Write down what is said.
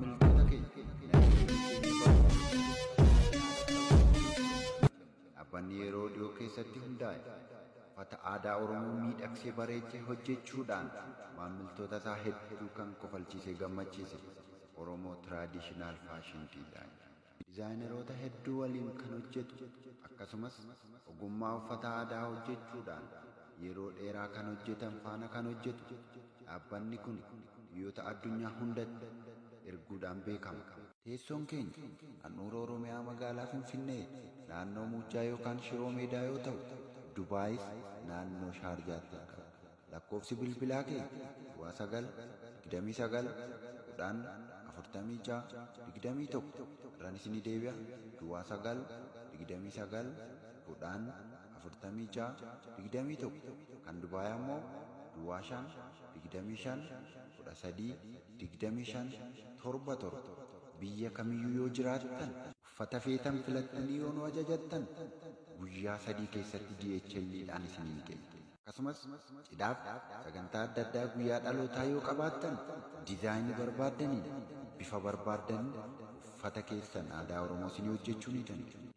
Maamiltoota keenya, dhaabbanni yeroo dhiyoo keessatti hundaa'e uffata aadaa Oromoo miidhagsee bareechee hojjechuudhaan maamiltoota isaa hedduu kan kofalchiisee gammachiise Oromoo Traditional Fashion Design. Dizaayineroota hedduu waliin kan hojjetu, akkasumas ogummaa uffata aadaa hojjechuudhaan yeroo dheeraa kan hojjetan faana kan hojjetu dhaabbanni kun biyyoota addunyaa hundatti erguudhaan beekama. Teessoon keenya handhuura Oromiyaa, magaalaa Finfinnee, naannoo Muujjaa yookaan Shiroo Meedaa yoo ta'u, Dubaayis naannoo Shaarjaatti argama. Lakkoofsi bilbilaa keenya 09 29 10 46 21. Irraan isinii deebi'a: 09 29 10 46 21. Kan Dubaay ammoo 05 25 13 25 77. Biyya kamiyyuu yoo jiraattan, uffata feetan filattanii yoo nu ajajattan, guyyaa 3 keessatti DHL dhaan isiniin geenya. Akkasumas cidhaaf sagantaa adda addaa, guyyaa dhalootaa yoo qabaattan, diizaayinii barbaaddaniin, bifa barbaaddaniin uffata keessan aadaa Oromoo isinii hojjechuu ni dandeenya.